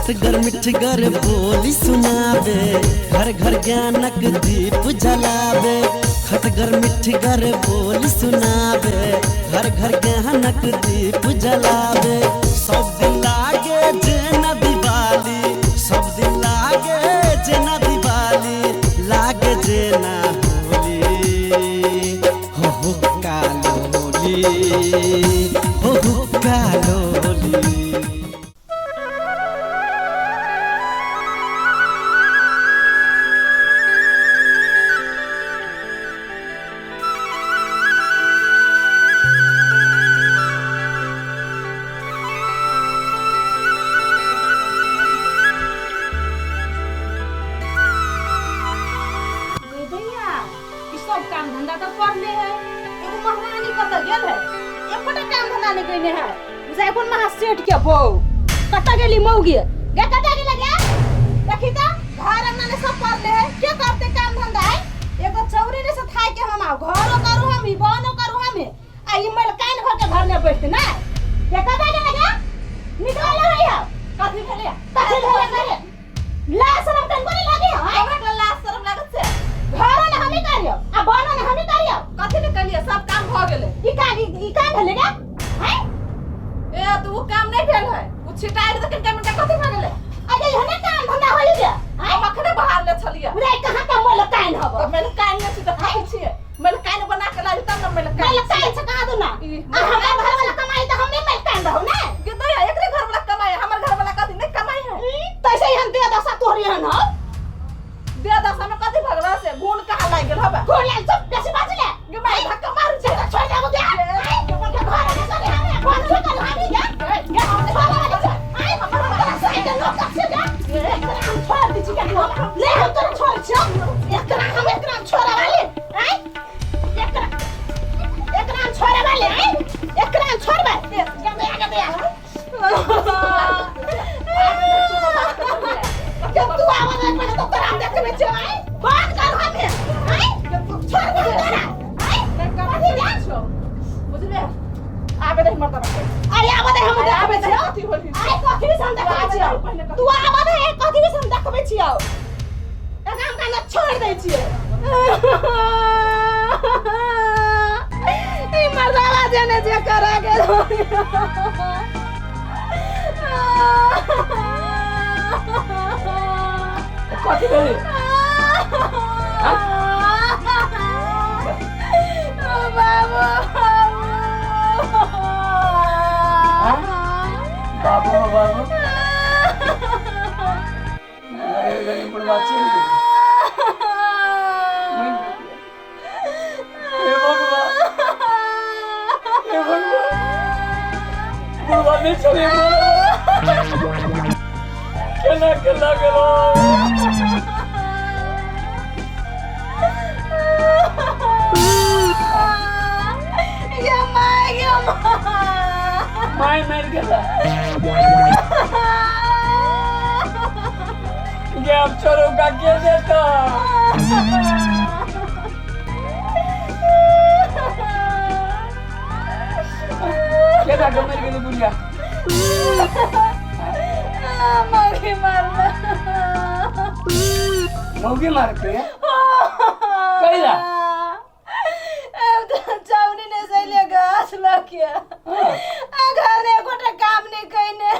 खटगर मिठगर बोली सुनावे, घर घर ज्ञानक दीप जलावे। खटगर मिठगर बोली सुनावे, घर घर ज्ञानक दीप जलावे। सब दिन लागे जेना दिवाली, सब दिन लागे जेना दिवाली, लागे जेना होली। हो हो कालो होली, हो हो कालो होली। गई भैया, ई सब काम धंधा तो कर ले है, एगो महारानी कतऽ गेल है, एकोटा काम धंधा नहीं कइने है। बुझाइ कोन महा सेठ के बहू कतऽ गेली मौगी गे, कतऽ गेले गे? देखी त घर अंगना ने सब कर ले है, के करते काम धंधा है? एगो चौरी ने से थाई के हम आउ घरो करू हम, ई बनो करू हम, आ ई मलकाइन घर के घर ने बैठते ना। के कतऽ गेले गे? निकल ले भैया। कथी भेलै? कथी भेलै करे? लाज शरम तनको नहीं लागे है? हमरा के लाज शरम लागत छै? घरो ने हमी करियो आ बनो ने हमी करियो। कथी ने कलिए, सब काम भ गेलै। ई का भेलै गे? हैं? ए तो उ काम नहीं भेल है, उ छिटाइल त कनिका मिनका कथी भ गेलै? अरे हने काम धंधा होई गे? हैं? हम अखने बाहर ले छलिए। उरे कहाँ का मोल काइन हबो? त मेल काइन ने छी त खाइ छिए, मेल काइन बना के लाबी तब न मेल काइन। मेल काइन से कहाँ दू ना? ई, आ हमरा घर वाला कमाई त हम नहीं मेल काइन रहू ना। गे दया, एकरे घर वाला कमाई, हमर घर वाला कथी नहीं कमाई है? तैसे ही हम दे दशा तोहरी हन हो। दे दशा में कथी भगला से गुण कहाँ लाग गेल हबे? गुण लाग चुप बेसी बाज ले। गे माई धक्का मार छै। छोड़ जाबो गे। के घर में चले हमें फोन से कर हमी गे। गे हम छोड़ वाली छै। आई हमर तोरा सही के लोग से गे। एकरा हम छोड़ दी छी के हम ले, हम तोरा छोड़ छियो। एकरा हम एकरा हम छोड़ा वाली। आई एकरा एकरा हम छोड़ा वाली। आई एकरा हम छोड़बे। गे दे गे दे। जब तू आवा नहीं पहले तो तोरा हम देखबे छियो। आई बंद कर हमें। आई छोड़ दे तोरा। आई कथी रे? बुझले आबे दे मर्दा के। अरे आवा दे हम आबे देखबे दे छियो। कथी होली? आई कथी भी हम देखबे छियो। तू आवा दे कथी भी हम देखबे छियो। एकरा हम काना छोड़ दै छियै। ई मर्दावा जेने जे करा के। कथी भेलै? बाबू बाबू बाबू अरे बुढ़वा चलि गेल। हे भगवान, हे भगवान, बुढ़वा नहीं चले, केना केना गेलो? ये my ये my. My मरि गेला गे, आब चोरौका के देता? केना के मरि गेलै बुढ़िया? मौगी मारला। मौगी मारके कैला? चौनी ने सैले घास लके आ घर एकोटा काम नहीं कइने,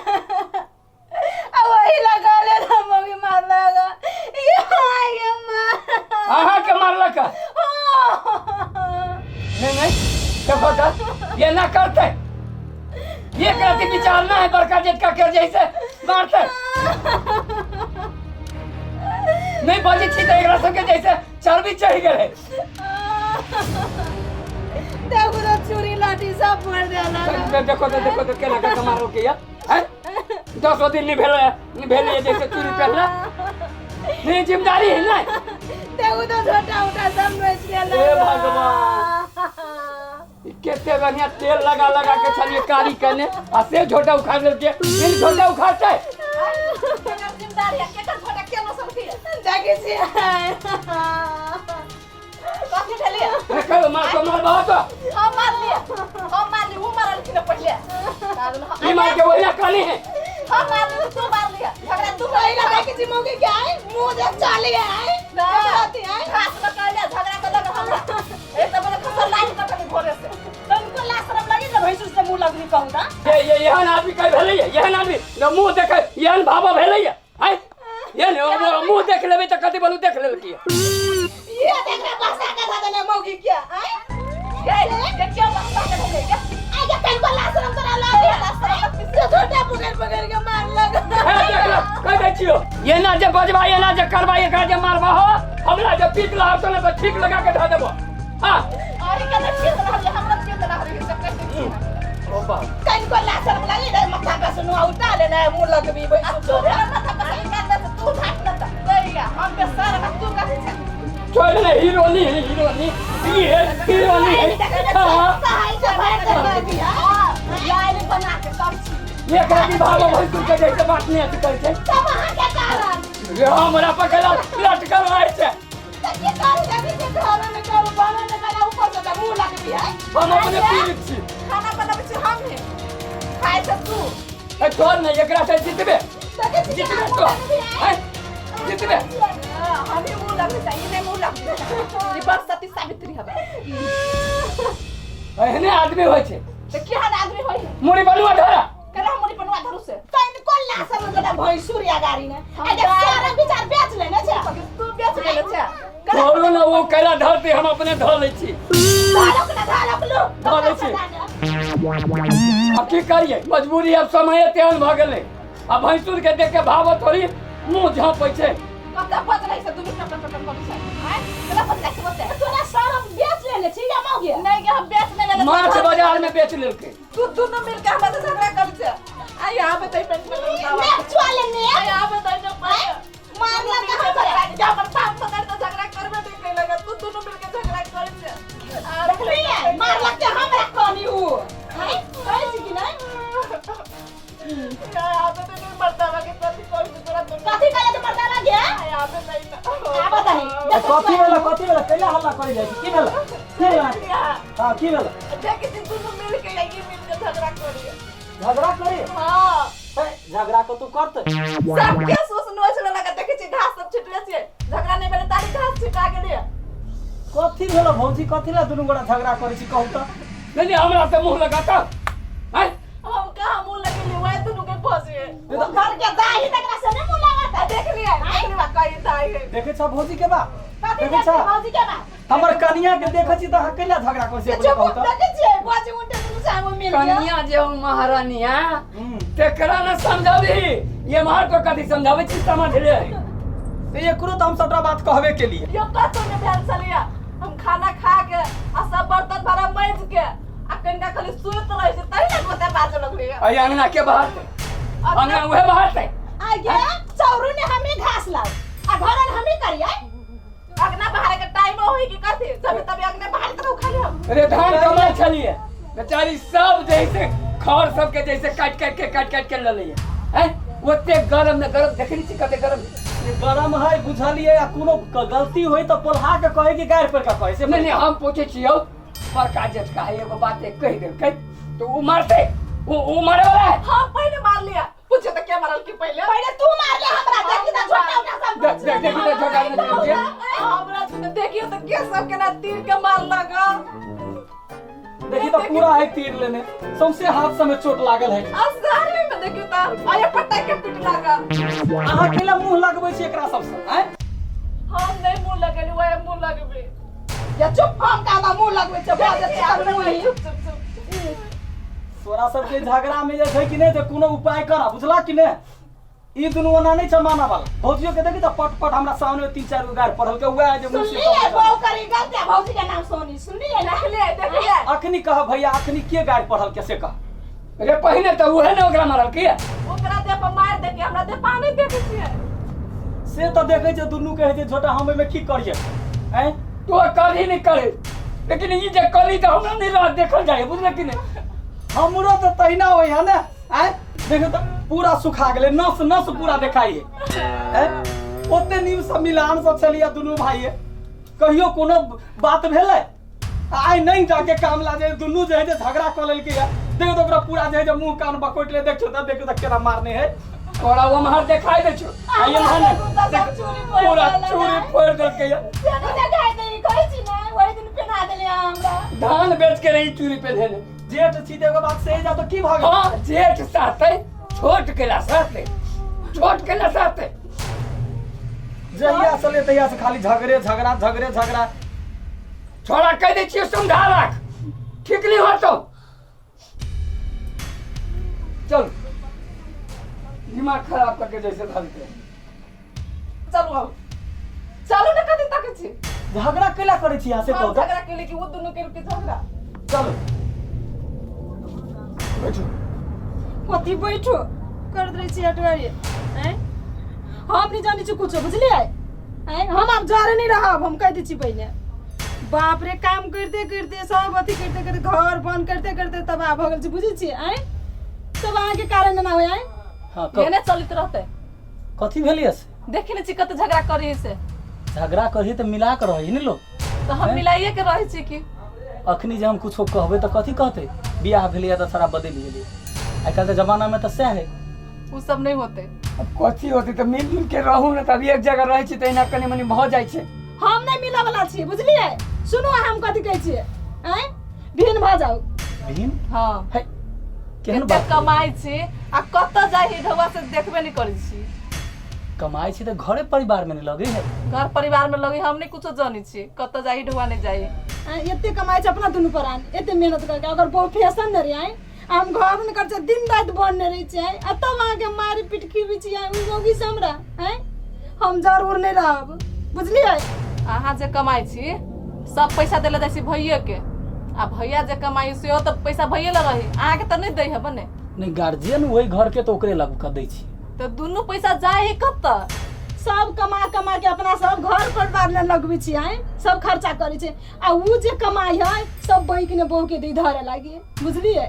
आ वही लगा ले त मौगी मारला। ये ये माँ। अहाँ के मारलक? नहीं नहीं, देखो तो ये ना करते, ये करते विचार ना है, बड़का जेटका के जैसे मारते नहीं बजै छी तऽ एकरा सबके जैसे चर्बी चढ़ि गेलै। देखो तो चूड़ी लाठी सब फोड़ देला। देखो तो, देखो तो केना के मारल के या हैं, 10 दिन नहीं भेल नहीं भेल जैसे चूड़ी पहनला नहीं, जिम्मेदारी है ना। देखो तो छोटा उठा सब नोच लेला। हे भगवान, ई केते बढ़िया तेल लगा लगा के छलिए कारी कने आ से झोटा उखाड़ लेलके, इन झोटा उखाड़ते। केकर जिम्मेदारी है? केकर झोटा के नसल के? देखै छियै। कथी भेलै? देखो मार को मार बहुत। हम मारलिए, हम मारली, उ मारलखिन पहिले। ई मार के वही कानी है। हम मारली, तू मारलिए, झगड़ा। सुनाई लगा के चिमोगे क्या है मुंह जब चाली है आती है घास में कहले झगड़ा कर लगा हमरा एक तो बोले खसर लाइन कटली भोरे से तुमको ला शरम लगी ना भैंसुर से मुंह लगनी कहूं ता ये ये एहन आदमी कहीं भेलै ये एहन आदमी न मुंह देखे एहन भावा भेलै ये हैं एहन मुंह देख लेबै तऽ कथी बोलू देख लेलकी ये देख रे बसा के धा देले मौगी क्या आय ये ये क्यों बस के भेलै ये आय के तनको ला शरम तोरा लागे से छोटा पकड़ पकड़ के मार लग हे देख ले कह दै छियो एना जे बजबा एना जे करबा एकरा जे मारबा हो हमरा जे पीट लहर तो ने ठीक लगा के धऽ देबो हां और के त ठीक रहल हमरा ठीक रहल ये सब कैसे ओ बाप तनको ला शरम लगी रे माथा पे सुनु उठा लेना है मुंह लगबी आ तू माथा पर निकाल दे तू भाट न त दैया हम पे सर तू कथी छै छोड़ ने हीरोनी है हीरोनी ई है हीरोनी है हाँ सहाय से भर कर दिया लाइन बना के सब छी एकरा भी भावा भैंसुर के जैसे बात नहीं अथी करै छै तब अहाँ के कारण रे हमरा पकड़ा लटकल रहै छै त की करू देखी के घर में करू बना ने करा ऊपर से त मुंह लगबी है हम अपने पीड़ित छी खाना बनाबै छी हम हे खाइ छै तू ए छोड़ ने एकरा से जीतबे देखे छी जीतबे तो हैं जीतबे हम ही मुंह लगबै छै ई नहि मुंह लगबै ई बड़ सती सावित्री हबे एहने आदमी होइ छै तऽ केहन आदमी होइ है मुड़ी बनुआ धरा केना मुड़ी पनुआ धरू से तनको ला शरम लगे भैंसुर या गाड़ी ने आ देख सारा विचार बेच लेने छै तू बेच लेने छै छोड़ू ने ओ कैला धरते हम अपने धऽ लै छी धालक ना धालक लो धऽ लै छी आब की करियै मजबूरी आब समय तेहन भऽ गेलै आ भैंसुर के देख के भाव थोड़ी मुंह झाँपै छै कते बजलै से दुनू टपर टपर करै छै आँय केना बजलै से बते तोरा शरम बेच लेने छी या मौगी नहि गे हम बेच नहि लेले माछ बाजार में बेच लेलकै तू दुनू मिल के हमरा से झगड़ा करै छै आ यहाँ पे तई पेंट में ने चुआ लेने आ यहाँ पे तई न मारला कहाँ पर हमर बाप पकड़ के झगड़ा करबे नहीं कैलक तू दुनू मिल के झगड़ा करै छै देखलिए मारलक के हमरा कहनी उ हैं कहै छी कि नहीं कथी कहले तो मर्दाना गे आबत है कथी भेला कथी भेला कैला हल्ला करै जाइ छी की भेला की भेला हाँ की भेला झगड़ा करी हे झगड़ा को तू करते कथी भेला भौजी कथी ला दुनू गोरा झगड़ा करै छी कहू तऽ नहीं नहीं हमरा से मुंह लगाता हैं घर के दाही तकरा से नहीं मुंह लगाता देखै छ भौजी के बा कथी देखै छ देखै भौजी के बा हमर कनिया के देखै छी तऽ अहाँ कैला झगड़ा करै छी अपने चुप कहू तऽ देखै छियै बाजी उनटे दुनू सामने मिल गया कन्या जे हो महारानी है हम्म। तेकरा न समझाबी ये मार तो कथी समझाबै छी समझ ले तऽ एकरो तऽ हम सबटा बात कहबे केलिए यो कतौ नहि भेल छलियै हम खाना खा के आ सब बर्तन भाड़ा माजि के आ कनिका खाली सुति रहै छै तहि ने गोते बाजऽ लगलियै अरे अंगना के बाहर से अंगना उहे बाहर से आ गे चौरू ने हमें घास लाओ आ घरन हमें करिए अगना बहारे के टाइम होई कि कथी जब तब अगना बहार तरह उखाली हम अरे धान कमाइ छलिए बेचारी सब जैसे खर सबके जैसे काटि काटि के काटि काटि के ललैए हैं ओते गरम ने गरम देखै नहि छी कते गरम गरम है बुझलिए आ कोनो गलती होई तऽ पोल्हा के कहे कि गारि पर के कहे से नहीं नहीं हम पूछे छियौ बड़का जेठका है एगो बात एक कहि देलकै तो उ मारतै उ मारे वाला है हम पहिले मार लिया पूछे तो के मारल की पहिले पहिले तू मार ले हमरा देखी त छोटा उठा सब देख देख देखी त छोटा ने देख हमरा तो देखियो तो के सब केना तीर के मार लगा देखी तऽ पूरा है तीर लेने सौंसे हाथ सब में चोट लागल है आ सारे में देखियो तो आया पट्टा के पीट लगा अहाँ केला मुंह लगबै छी एकरा सबसे आँय हम नहीं मुंह लगेली वह मुंह लगबे या चुप हम काला मुंह लगबै छै बाजे छै मुंह ही चुप चुप चुप तोरा सबके झगड़ा में जे छै कि नहि तऽ कोनो उपाय कर बुझला कि नहि ई दुनू ओना नहि छै मानऽ वाला भौजियो के देखी तऽ पट पट हमरा सामने में तीन चारि गो गारि पढ़ल के वएह जे मुंह से सुनलिए बहू करी गलती भौजी के नाम सोनी सुनलिए ना देख ले देख ले अखनी कह भैया अखनी के गारि पढ़ल के से कह अरे पहिने तऽ उहे ने ओकरा मारल की ओकरा दे पर मार दे के हमरा दे पानी देखे छियै से तऽ देखै छै दुनू कहै छै छोटा हम ओहिमे की करियै आँय तो कभी नहीं करे लेकिन ई जे करी तऽ हमरा नहीं रह देखल जाए बुझले कि नहीं हमरो तऽ तहिना होइ है ने आँय देखो तऽ पूरा सुखा गेलै नस नस पूरा देखाइए आँय ओते नीम सब मिलान सब छलियै दुनू भाइये कहियो कोनो बात भेलै आइ नहि जाके काम ला जे दुनू जे है जे झगड़ा कऽ लेलकै है देखो तऽ ओकरा पूरा जे है जे मुंह कान बकोटि ले देखियो तऽ देखियो तऽ केना मारने है तोरा ओम्हर देखाई दै छौ आ एम्हर नहि। सब चूड़ी फोड़ि पूरा देलक। चूड़ी फोड़ि देलकै या। से नहि देखाई दे कहै छी ने ओहि दिन पेन्हा देलियै अहाँ हमरा। धान बेच के रही चूड़ी पेन्हेने। जेठ छी तऽ एगो बात सही जा तऽ की भऽ गेल? हाँ, जेठ साथे छोट केला साथे, छोट केला साथे। जहिया से ले तहिया से खाली झगड़े झगड़ा झगड़े झगड़ा। छोड़ा कह दै छियै समझा राख, ठीक नहीं होतो। चल दिमाग खराब करके जैसे धरते। चलू आब, चलू ने, कथी तकै छी? झगड़ा कैला करै छी अहाँ से हम कहू तऽ? झगड़ा केली कि ओ दुनू केलकै झगड़ा? चलू। बैठो। कथी बैठो करैत रहै छी हटवारी? आँय, हम नहि जानै छी कुछो, बुझलियै? आँय, हम आब जरे नहि रहब, हम कहि दै छी पहिने। बाप रे, काम करिते करिते सब अथी करिते करिते घर बंद करिते करिते तबाह भऽ गेल छी, बुझै छियै? आँय, सब अहाँके कारण एना होइ। आँय। हाँ, कह। एने चलैत रहतै। कथी भेलियै से? देखी ने छी कते झगड़ा करी से। झगड़ा करही तऽ मिला के रही ने लोग। तऽ हम मिलाइए के रहै छी की? अखनी जे हम कुछो कहबै तऽ कथी कहतै? बियाह भेलैया तऽ सारा बदलि गेलै। आइ काल्हि तऽ जमानामे तऽ सएह है। ओ सब नहि होतै। अब कथी होतै तऽ मिलजुल के रहू ने, तब एक जगह रहै छी तऽ एना कनि मनि भऽ जाइ छै। हम नहि मिलऽ वाला छी, बुझलियै? सुनू अहाँ, हम कथी कहै छियै, आँय, भिन्न भऽ जाउ। भिन्न? हँ। है, केहन कते बात? कमाइ छी आ कतऽ जाइ है ढौआ से देखबे नहि करै छी। कमाइ छी तऽ घरे परिवारमे नहि लगै है? घर परिवार में लगे, हम नहीं कुछो जानै छी कतऽ जाइ ढौआ नहि जाइ। आँय, एते कमाइ छै अपना दुनू प्राण एते मेहनत करके, अगर बहु फैशन नहि रहै, आँय, आ हम घर नहि करै छियै, दिन राति बन्द नहि रहै छियै, आ तब अहाँके मारि पीट खीबै छियै ओहि मौगी से हमरा? आँय, हम जरूर नहि रहब, बुझलियै? अहाँ जे कमाइ छी सब पैसा देले जाइ छी भैये के, आ भैया जे कमाइ सेहो तऽ पैसा भैये लए रही, अहाँके तऽ नहि दै है ने। नहि, गार्जियन ओहि घरके तऽ ओकरे लग कऽ दै छी। तऽ दुनू पैसा जाइ है कतऽ? सब कमा कमा के अपना सब घर परिवार ले लगबै छी, आँय, सब खर्चा करै छै, आ उ जे कमाइ है सब बैंक ने बहू के दी धरे लागी, बुझलियै?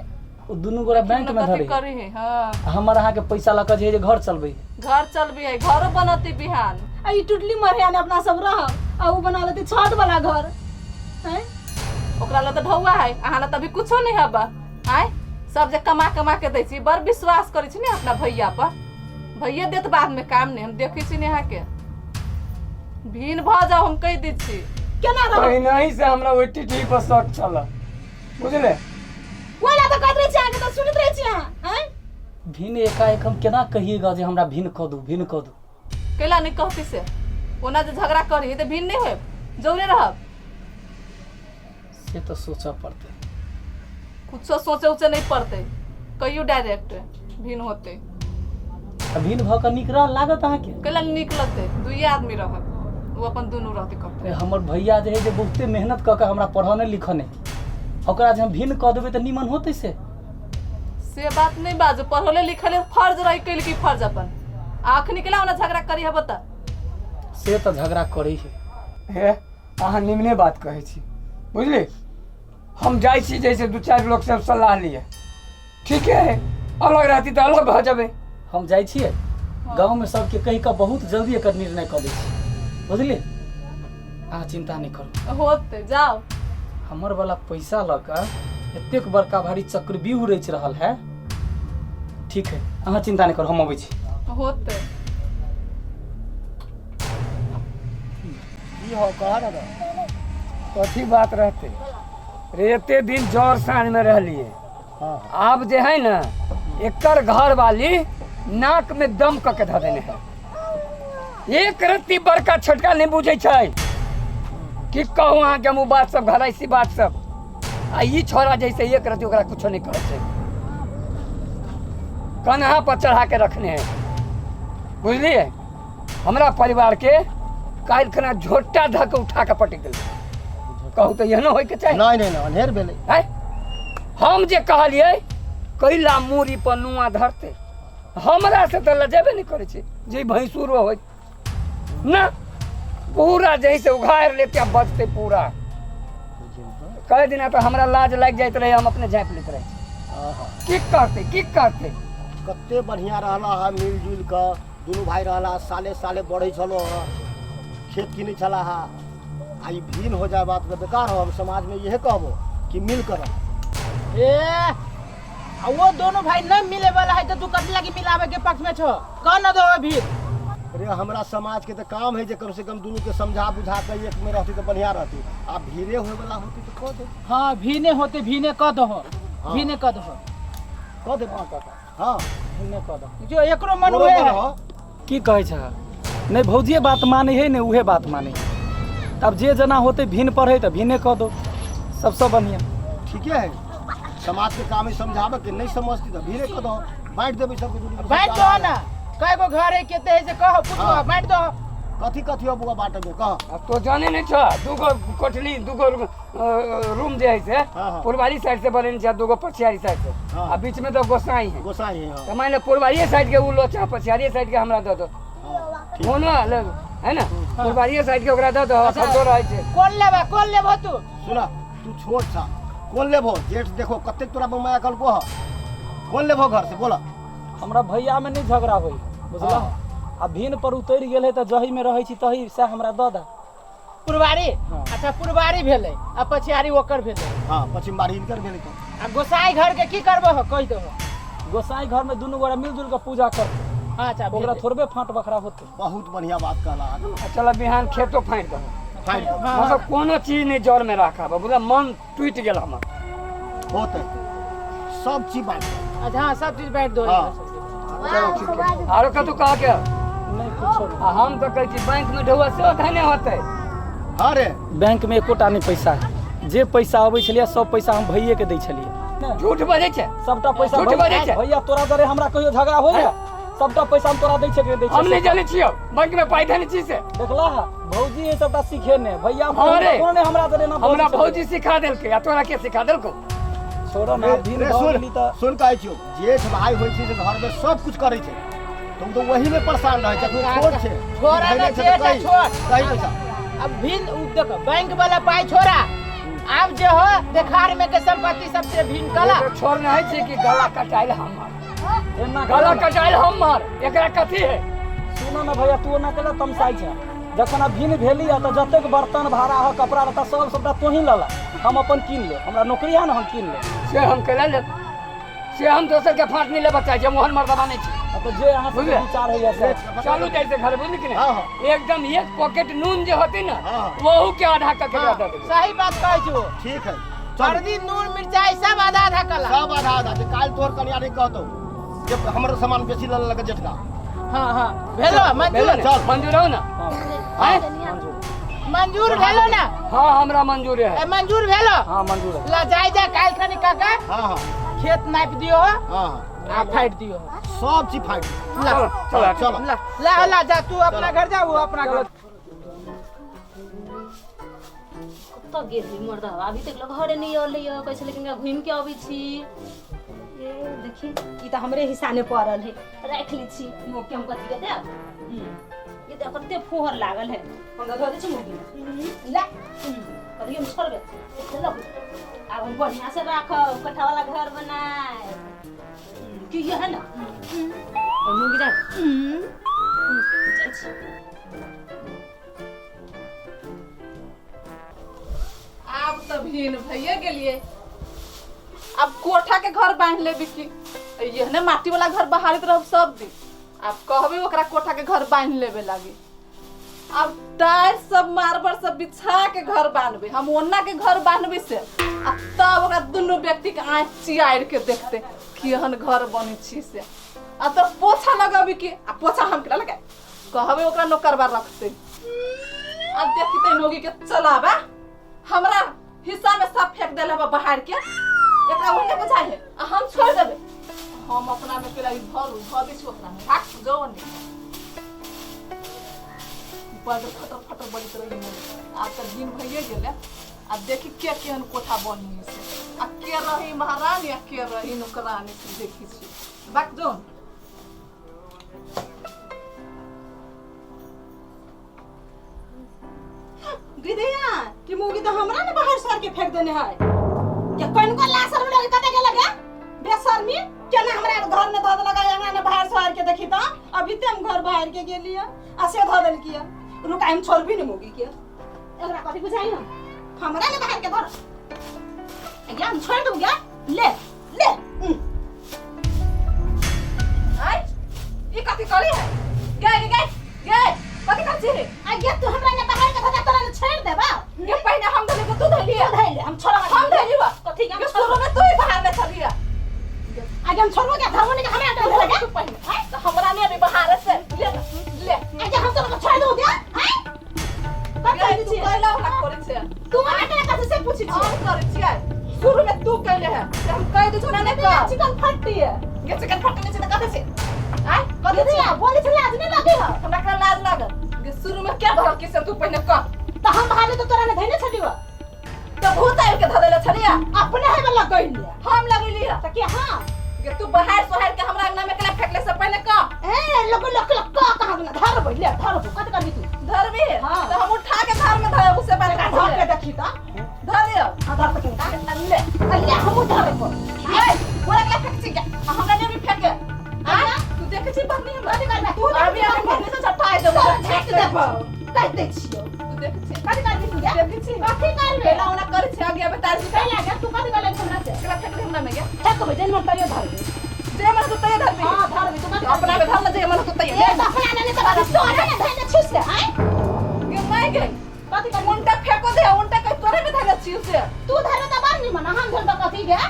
ओ दुनू गोरा बैंक में कथी धरे। करी है? हाँ। आ हमर अहाँके पैसा लऽ कऽ जे है जे घर चलबै है। घर चलबी है, घरो बनती बिहान। आ ई टुटली मरिया ने अपना सब रहब आ उ बना लेती छत वाला घर, आँय। ओकरा लए तऽ ढौआ है, अहाँ लए तऽ अभी कुछो नहि हबा। आँय, सब जे कमा कमा के दै छी, बड़ विश्वास करै छी ने अपना भैया पर, भैया देत बाद में काम नहि। हम देखै छी ने अहाँके, भिन भऽ जाउ, हम कहि दै छी। केना रहब? पहिने ही से हमरा ओहि टिटही पर शक छल, बुझले? ओहि लए तऽ कहैत रहै छी अहाँके तऽ सुनैत रहै छी अहाँ। आँय, भिन्न एकाएक हम केना कहिएगा जे हमरा भिन्न कऽ दू, भिन्न कऽ दू? कैला नहि कहती से? ओना जे झगड़ा करी तऽ भिन नहि होयब, जौरे रहब। से तऽ सोचऽ पड़तै। कुछो सोचे उचे नहि पड़तै, कहियो डायरेक्ट भिन होतै। आ भिन्न भऽ कऽ नीक रह लागत अहाँके? कैला नीक लगतै? दुइये आदमी रहत, ओ अपन दुनू रहतै कतौ। ए, हमर भैया जे है जे बहुते मेहनत कऽ कऽ हमरा पढ़ौने लिखने, ओकरा जे हम भिन्न कऽ देबै तऽ नीमन होतै से? से बात नहि बाजू, पढ़ले लिखले फर्ज रही कैल की फर्ज अपन, आ अखनी केला ओना झगड़ा करी हब तऽ? से तऽ झगड़ा करै है। हे, अहाँ निमने बात कहै छी, बुझली? हम जाइ छी जैसे दू चारि लोक सब सलाह लिए, ठीके है, अलग रहती तऽ अलग भऽ जेबै। हम जाइ छियै गाँवमे सबके कहि कऽ बहुत जल्दी एकर निर्णय कऽ दै छी, बुझलियै? अहाँ चिन्ता नहि करू। होतै, जाउ। हमर वाला पैसा लऽ कऽ एतेक बड़का भारी चक्रव्यूह रचि रहल है। ठीक है, अहाँ चिन्ता नहि करू, हम अबै छी। होतै। की हो, कह ना। कथी बात रहते रे, एते दिन जर साँझ में रहलिए, आब जे है ने एकर घर वाली नाक में दम कऽ के धऽ देने है। एक रत्ती बड़का छोटका नहीं बुझै छै। की कहू अहाँके हम ओ बात सब, घराइसी बात सब। आ ई छोड़ा जैसे एक रत्ती ओकरा कुछो नहीं कहै छै, कन्हा पर चढ़ा के रखने है, बुझलिए? हमरा परिवार के काल्हि खना झोटा धऽ के उठा के पटक देलकै। कहू तऽ एहनो होइके चाही? नहि नहि नहि, अन्हेर भेलै। आँय, हम जे कहलियै कैला मूड़ी पर नुआ धरतै, हमरा से तऽ लजेबे नहि करै छै जे भैंसुरो होइ ना, पूरा जही से उघारि लेते आ बचतै पूरा। कए दिना तऽ हमरा लाज लागि जाइत रहै, हम अपने झाँपि लैत रहै। की करतै, की करतै? कते बढ़िआँ रहला हँ, मिलजुलि कऽ दुनू भाय रहला, साले साले बढ़ै छलो हँ, खेत किनै छला हँ। आ ई भिन्न हो जाए बात तऽ बेकार हो। हम समाजमे इहे कहबो कि मिल कर रह। ए आ वो दोनों भाई न मिले वाला है तो तू कथी लागी मिलावे के पक्ष में छो? कह न दो अभी। अरे हमरा समाज के तो काम है जे कम से कम दुनू के समझा बुझा के एक में रहती तो बढ़िया रहती। आ भीड़े होए वाला होती तो कह दे। हाँ भीने होते भीने कह दो। हाँ। भीने कह दो। कह दे। हाँ काका। हाँ भीने कह दो। जो एकरो मन तोरो उहे मन है। हो। की कहै छह? नहीं भौजिए बात माने है ने उहे बात माने है। तब जे जना होते भिन्न पर है तो भिन्ने कह दो, सबसे बढ़िया। ठीके है, समाज के काम है समझावे के, नहीं समझती तो भीड़े कह दो, बांट देबै सबके दुनू के। बांट दो ना, कय गो घर है केते है से कहो, पूछो। हाँ। बांट दो। कथी कथी हो बुआ बांटे में कह। अब तो जाने नहीं छ, दूगो कोठली दूगो रूम जे है से हाँ, हाँ। पुरवारी साइड से बनेने छै, दूगो पछियारी साइड से। हाँ। आ बीच में तो गोसाई है। गोसाई है। हाँ। तो मान लो पुरवारी साइड के उ लोचा, पछियारी साइड के हमरा दऽ दो। हाँ, ठीक। कोनो ले है ना, पुरवारी साइड के ओकरा दऽ दो। खतो रहै छै। कोन लेबा, कोन लेबो तू? सुना तू छोट छा, कोन लेबो? जेठ देखो कतेक तोरा बमाया कलको ह, कोन लेबो घर से बोला। हमरा भैया में नहीं झगड़ा होई बुझला। हाँ। आ भिन्न पर उतरि गेल है तो जही में रहै छी तही से हमरा दऽ दे। पुरवारी? हाँ। अच्छा पुरवारी भेलै आ पछियारी ओकर भेलै। हाँ पश्चिम बाड़ी हिनकर भेलै तो। आ गोसाई घर के की करबो हो कहि दहो। गोसाई घर में दुनू गोरा मिलजुल के पूजा करते। अच्छा ओकरा भेलै। थोड़बे फाँट बखरा होते। बहुत बढ़िया बात कहला। आ चल बिहान खेतो फाड़ि दहो। फाड़ि दहो। हाँ। मतलब कोनो चीज नहीं जड़ में राखब, बुझल मन टूटि गेल हमर। होते सब चीज बांट दहो। अच्छा हाँ सब चीज बांट दो। हाँ। चलो ठीक है। आरो कतौ कह के नहीं कुछो नहीं। आ हम तो कहै छी बैंक में ढौआ सेहो धने होतै। हाँ रे बैंक में एकोटा नहीं पैसा है, जे पैसा अबै छलियै सब पैसा हम भैये के दै छलियै। झूठ बजै छै। सबटा पैसा झूठ बजै छै। भैया तोरा दरे हमरा कहियो झगड़ा होय है? सबटा पैसा हम तोरा दै छियै कि नहि दै हम नहीं छियै? जानै छियौ बैंक में पाइ धने छी से। देखला है भौजी ये सबटा सीखे ने भैया। हाँ रे। कोनो ने हमरा दरे ना हमरा बजै छलै। भौजी सिखा देलकै आ तोरा के सिखा देलकौ? छोड़ो ना रे, दिन रे, भऽ सुन गेली तऽ। सुन कहै छियौ जेठ भाई होइ छै से घर में सब कुछ करै छै, तुम तो वही में परेशान रहै छै। तू छोट छै। छोड़ा ना, धैर्य छै तऽ जेठ है, कही, छोड़। कही पैसा। अब भिन उ देखो बैंक वाला पाई छोड़ा, आब जे हो देखार में के संपत्ति सबसे भिन कला। एगो छोड़ नहीं छै कि गला कटाइल हमर। एना गला कटाइल हमर, एकरा कथी है? सुनो ना भैया तू ओना केला तमसाइ छै। जखन अब भिन्न भेली है तऽ जतेक बर्तन भाड़ा हो कपड़ा लत्ता सब सबटा तोही लला, हम अपन कीन ले, हमरा नौकरी है ना हम कीन ले। से हम केला लेब, से हम दोसर के फाँट नहीं लेबऽ चाहै छी, हम ओहन मर्दबा नहीं छी। आ तऽ जे अहाँ सबके बुझलियै? विचार होइए से। चलू जाइ से घर, बुझली कि नहीं? हाँ, हाँ। एकदम एक पॉकेट नून जे होती ना हाँ, हाँ। वहू के आधा कऽ के दऽ देबै। सही बात कहै छौ। ठीक है चल। हल्दी नून मिरचाई सब आधा आधा कला। सब आधा आधा जे काल्हि तोहर कनिया नहीं कहतौ जे हमर सामान बेसी लऽ लेलक जेठका। हाँ हाँ भेलो मंजूर। भेलो ने? चल। मंजूर हो ना? हाँ। आँय? मंजूर भेलो ना? हाँ हमरा मंजूर है। ए, मंजूर भेलो? हाँ मंजूर है। ला जाय जा काल्हि खनी काका। हाँ हाँ। खेत नापि दियो हाँ हाँ। आ फाटि दियो। सब चीज फाटि। ला चलो चलो। ला ला ला जा तू अपना घर जा वो अपना घर। कतऽ गेल रही मर्दवा, अभी तक लोग घरे नहीं अलै है, कहै छलै कि घूमि के अबै छी। ए देखी ई तऽ हमरे हिस्सा ने पड़ल है, राखि लै छी मोके हम कथी के देब। ये देख कते फोहर लागल है, हम धऽ दै छी मोगी में। ला कभी हम छोड़बै चलो आब हम बढ़िया से राखब, कोठा वाला घर बनाए की ये है ना। मोगी जा जाइ छी। आब तऽ भिन भइए गेलियै, आब कोठा के घर बान्हि लेबी की एहने माटी वाला घर बहारैत रहब सब दिन। आब कहबै ओकरा कोठा के घर बान्हि लेबे लागी। आब टाइल सब मार्बल सब बिछा के घर बान्हबै, हम ओना के घर बान्हबै से आ तब ओकरा दुनू व्यक्ति के आँखि चियारि के देखते केहन घर बनै छी से। आ तब पोछा लगबी की आ पोछा हम केना लगाए कहबै ओकरा नौकरबा रखते। आब देखते मौगी के चलाबा हमरा हिस्सा में सब फेंक देल हबा बाहर के, एकरा ओहने बुझाइ है आ हम छोड़ देबै। हम अपना में केला ई भरू धऽ दै छी ओकरा में, भाग जो ने बड़ फटर फटर बजैत रही मोन। आब तऽ दिन भइए गेलै, आ देखी के केहन कोठा बनी से आ के रही महारानी आ के रही नौकरानी से देखी छी। बाक जो गिदैया कि मुगी तो हमरा ने बाहर सर के फेंक देने है के कनको लासर में लगे कते के लगे बेशर्मी केना हमरा घर में धऽ देलक अंगना ने बाहर सर के देखी त अभी ते हम घर बाहर के गेलिए आ से धऽ देलकिए। रुक हम छोड़बी ने मुगी के, एकरा कथी बुझाई हम हमरा ने बाहर के धर या हम छोड़ दूंगा। ले ले ई कथी करी है गे गे गे गे कथी कर छी आ गे तू हमरा ने बाहर के धंधा तोरा ने छोड़ देबा गे पहिने हम धली तू धली तू धैले हम छोड़बा हम धली बा कथी के हम गे शुरू में तू ही बाहर में छलिया आगे हम छोड़बो के धरबो नहीं के हमरा डर लगे तू पहिने तो हमरा ने अभी बाहर से ले ले आगे हम तोरा के छोड़ दू गे हैं कब गे कह तू छी कैला हमरा करै छै तू हमरा के कथी से पूछी छी हम करै छियै शुरू में तू कैले है से हम कह दै छौ ने कर चिकन फट्टी है गे चिकन फटने छै त कथी छै आय कथी दीदी छै आ बोले छले आज नहीं लगे है हमरा करा लाज लागल गे शुरू में क्या भरल की से तू पहिने कह तो हम भाले तो तोरा ने धैने छली हो तो भूत आबि के धरेले छलिया अपने है वाला गइल हम लगेली है त के हां गे तू बाहर सोहर के हमरा अंगना में केला फेंकले से पहिने कह ए लोग लोग लोग का कहा ना धर बैले धर कत करबी तू धरबी हाँ। तो हम उठा के धार में धरब उससे पहले धर के देखी त धर लियो हां धर त का ले अल्ले हम धर पर ए बोला केला फेंक छी आ हमरा ने भी फेंके आ तू देखे छी बहनी हमरा कथी करबे तू अभी हम बहनी से छटाए देबो तोरा झट देबो कह दे छियो तू देखे छी कथी करबी तू गे देखे छी कथी करबे केला ओना करे छी आगे बता छी कैला गे तू कथी करले हमरा से केला फेंक दे हमरा में गे फेंक बे जन मन तरियो धर जे मन तो तय धरबी हां धरबी तू कथी अपना के धर ले जे मन तो तय ए त अपना ने त तोरा ने धैने छिस से हैं गे मैं गे कथी करबी उनटा फेंको दे उनटा के तोरे में धरले छी से तू धरबे त बार नि मन हम धरबे कथी गे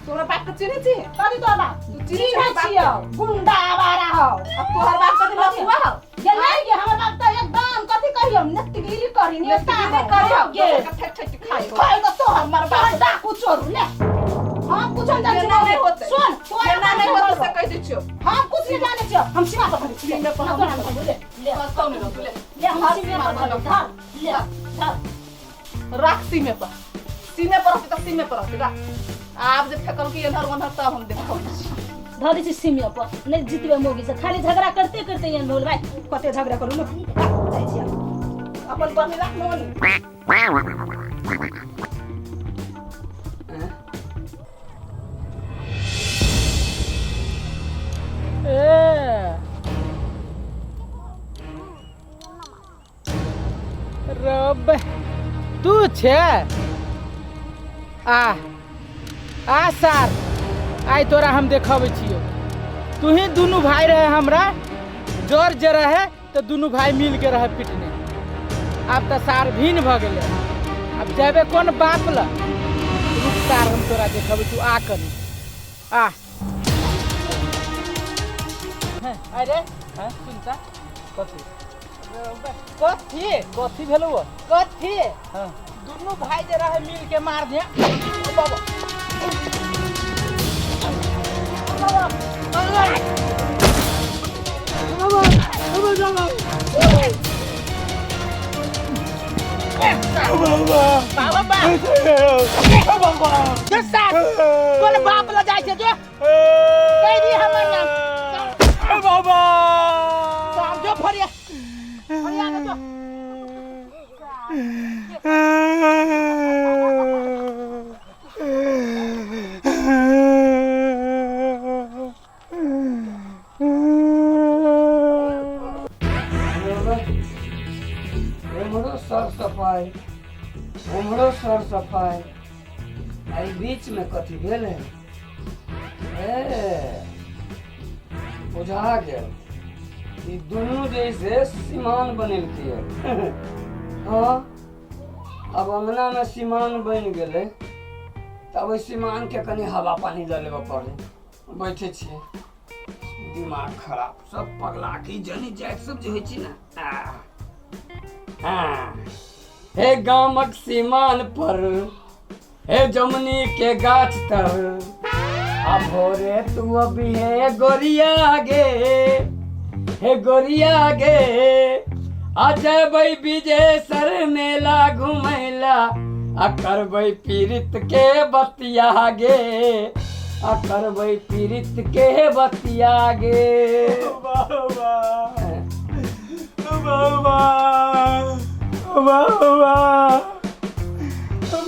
तोरा बाप के चिन्हे छी कथी तोरा बाप तू चिन्हे चिन्है छी बाप छियो गुंडा आवारा हो अब तोहर बाप कथी लफुआ हो गे नहीं गे हमर बाप त एकदम कथी कहियो नेतगिरी करी नेता नेतगिरी करी हो गे ठक ठक खाई हो खाइ त तोहर हमर बाप डाकू चोरू ले हम कुछ नहीं जानै जेना नहीं होते सुन तोरा जेना नहीं होते से कह दै छियो हम कुछ नहीं जानै छियो हम सीमा पर छियो सीमा पर हम- तोरा नहीं ले ले कतौ नहीं रहतौ, ले ले हम हर सीमा पर सीमा धर ले धर राख सीमे पर सीमे पर रहतै त सीमे पर रहतै राख आब जे फेकल की एन्हर ओन्हर तब हम देखब धरै छी सीमे पर नहीं जीतबे मोगी से खाली झगड़ा करते करते एहन भेल भाई कते झगड़ा करू ने जाइ छी अपन बहनी राख मोनी ए रब तू छे आ आ सार आइ तोरा हम देखबै छियौ तू ही दुनू भाई रहे हमरा जोर जे रहे तऽ दुनू भाई मिल के रहे पिटने आब तऽ सार भिन्न भऽ गेलै आब जेबे कोन बाप ल रुक सार हम तोरा देखबै छियौ आ कनी आ हैं, अरे हैं? सुनता कथी कथी कथी भेलौ कथी हाँ दुनू भाई जे रहे मिल के मार दिया बाबा बाबा बाबा जो साथ कोन बाप ल जाइ छै जो कहि दी हमर नाम बाबा सार जो फरिया फरिया के जो एम्हरो सर सफाइ उम्हरो सर सफाइ एहि बीचमे कथी भेल है ए बुझा गेल ई दुनू जैसे सीमान बनेलकै हँ आब अङ्गनामे सीमान बनि गेलै तब ओहि सीमानके कनि हवा पानी लऽ लेबऽ पड़लै बैठे छियै दिमाग खराब सब पगला के जनी जाति सब जे होइ छै ने आ हाँ। हे गामक सीमान पर हे जमुनी के गाछ तर आ भोरे तू अभी हे गोरिया गे हे गोरिया गे आ जेबै विजयसर मेला घुमैला आ करबै पीड़ित के बतिया गे आ करबै पीड़ित के बतिया गे बाबा बाबा बाबा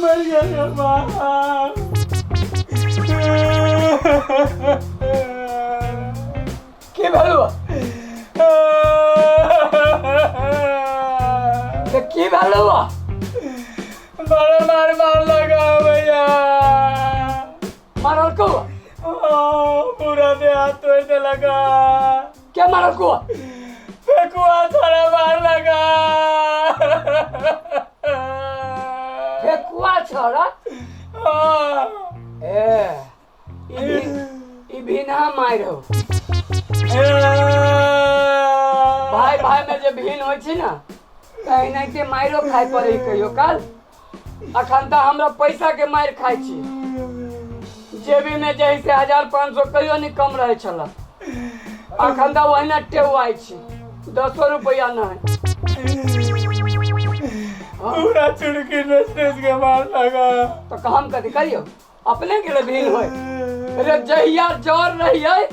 मर गया बाबा की भेलौ तऽ की भेलौ बड़ा मार मार लगा भैया मारल कौ पूरा देह हाथ तोड़ देलक। के मारल को फेकुआ छोड़ा मार लगा। फेकुआ छोड़ा? हाँ। ए ई भी ना मार हो। भाई भाई में जे भीन होइ छै ना कहीं नहीं के मारो खाइ पड़े कहियो काल। अखन तऽ हमरा पैसा के मारि खाइ छी, जेबी में जे से 1500 कहियो नहीं कम रहे छल। अखन तऽ ओहिना टेउआइ छी, 10 रुपया नहीं। पूरा चुड़की नस नस के मार लगा। तो हम कथी करियो, अपने के लिए भीन होय। अरे जहिया जर रहिए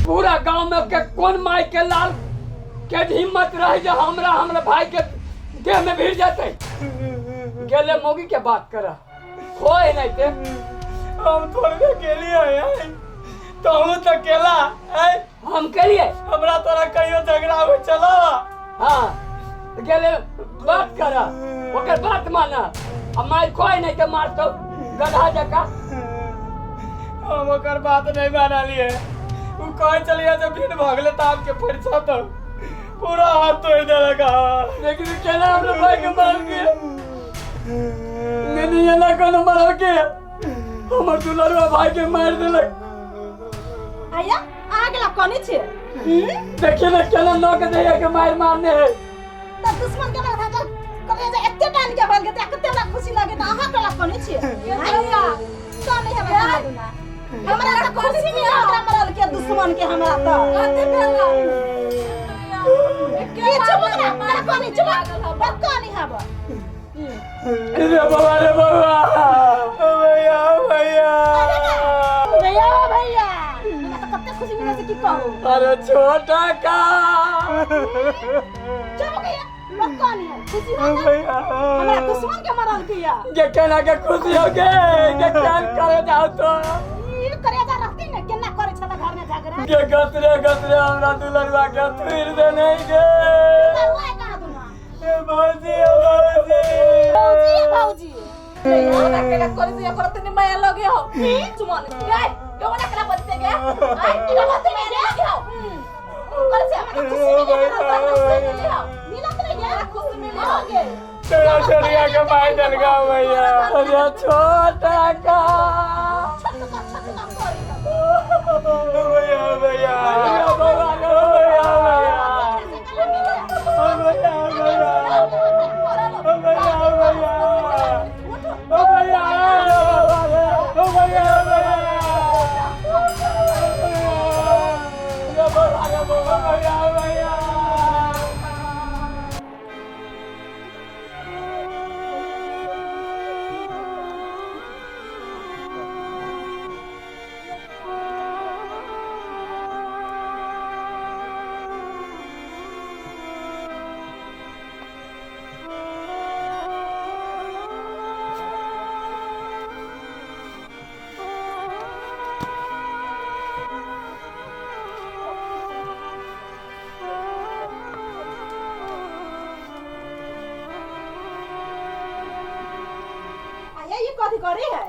पूरा गांव में के कौन माई के लाल के हिम्मत रहे जे हमरा हमरा भाई के देह में भिड़ जाते। गेले मोगी के बात करा खोए नहीं ते। हम थोड़े केलिए हैं तो हम तो केला है। हम केलिए हमरा तोरा कहियो झगड़ा हो चला। हाँ गेले बात करा ओकर बात माना। अब मार खोए नहीं ते मार तो गधा जका। हम ओकर बात नहीं मानलिए। उ कहे चलिए जब भीड़ भगले त आपके परिचा तो पूरा हाथ तोड़ देलक। लेकिन केना हमरा भाई के मार के मैंने ये ना कोनो मार के हमर दुलरुआ भाई के मार देलक। आया आ गेला कोनी छे? देखिए ना केना नोक दैया के मार मारने है। त दुश्मन के मार भागल कले जे एते टान के भाग गेल कते हमरा खुशी लागे त अहाँ केला कोनी छे? भैया तो नहीं हमरा दुना हमरा त खुशी मिला ओकरा मरल के दुश्मन के हमरा त कते भेला ये चुप ना ना कोनी चुप बक कोनी हब। रे बाबा रे बाबा भैया भैया भैया भैया हमरा त कते खुशी मिला से की कहू। अरे छोटा का चुप गया बक कोनी है खुशी हो भैया हमरा दुश्मन के मरल के या के केना के खुशी हो गे के केन करे जाओ तो ई करे जा रहती ने केना करे छला घर में झगड़ा के गतरे गतरे हमरा दुलरुआ के फिर दे नहीं गे। दुलरुआ कहाँ दुना? ए भौजी ए भौजी भौजी ए भौजी हमरा केना करे से ओकरा तनी माया लगे हो चुमन गे केना केना बजते गे आइ केना बजते गे हो करे से हमरा खुशी मिले हमरा मिलत नहीं गे खुशी मिले हो गे तोरा छोरिया के मार देलका भैया। अरे छोटा का छोटका छोटका करी भैया भैया अरे बाबा रे भैया भैया भैया भैया भैया भैया ओ भैया ओ भैया भैया भैया आया ये कथी करे है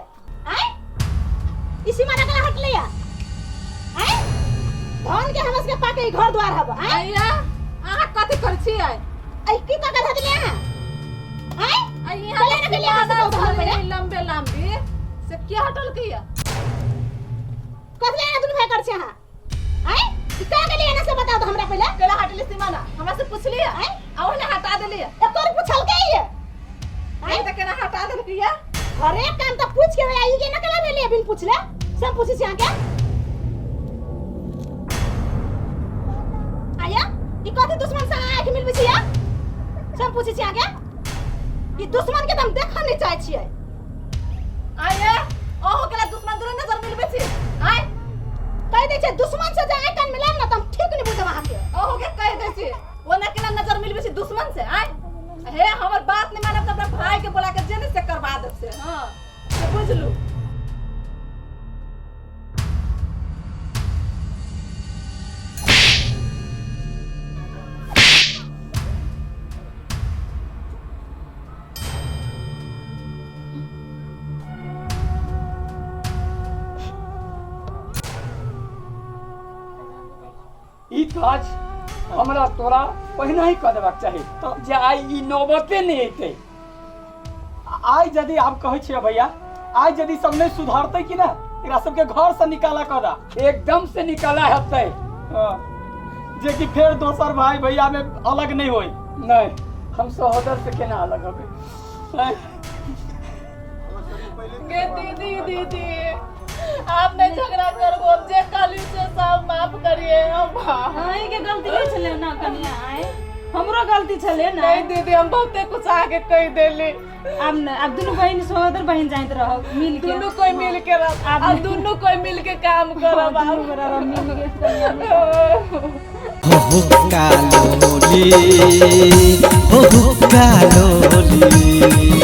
आय इसी मारा कला हट लिया आय धन के हमस के पाके घर द्वार हब आय आया अहाँ कथी करै छी आइ? आई की का कथा दिले अहाँ आय आ यहाँ चले ना गेलियै अहाँ सब घर पर लंबे लंबे से के हटल के या? कथी ले दुनु भाई कर छी अहाँ आय ई का गेलियै ना से बताओ तो हमरा पहिले। केला हटली सीमाना हमरा से पुछली आय आ ओने हटा देली। एकर पूछल के ये आय त केना हटा देलकी या? हरेक काम त पूछ के आई के ना केला भेलिए बिन पूछले सब पूछै छी अहाँ के। आया ई कथी दुश्मन से आँख मिलबै छी या? सब पूछै छी अहाँ के। ई दुश्मन के त हम देखऽ नहीं चाहै छियै। आये अहूँ केला दुश्मन दुनू नजर मिलबै छी आय? कहि दै छै दुश्मन से जे आँखि कान मिलायब ना त हम ठीक नहीं बुझब अहाँ के। अहूँ के कहि दै छी ओना केना नजर मिलबै छी दुश्मन से आय? हे हमर बात नहीं मानब त अपना भाई के बोला के जे नहीं से करवा देब से। हाँ से बुझलू। गाछ हमरा तोरा पहिने ही कह देबाक चाही तऽ जे आइ ई नौबते नहि अयतै। आइ यदि आब कहै छियै भैया, आइ यदि सब नहि सुधरतै कि ना, एकरा सबके घर से निकाला कऽ दा। एकदम से निकाला हेतै। हाँ, जे कि फेर दोसर भाई भैया में अलग नहीं होई। नहीं, हम सहोदर से केना अलग होबै? आँय? गे दीदी, दीदी आप नहीं झगड़ा करबो, हम जे कहली से सब माफ करिए हम। अहीं के गलती नहीं छलै ना कनिया, आय हमरो गलती छलै ना। नहीं दीदी, हम बहुते कुछ आके कह देली। आब न आब दुनू बहिन सहोदर बहिन जाइत रहब मिल के, दुनू कोई मिल के रह, आब आ दुनू कोई मिल के काम करब। दुनू गोरा रहब मिल के। हो हुक्का लोली, हो हुक्का लोली।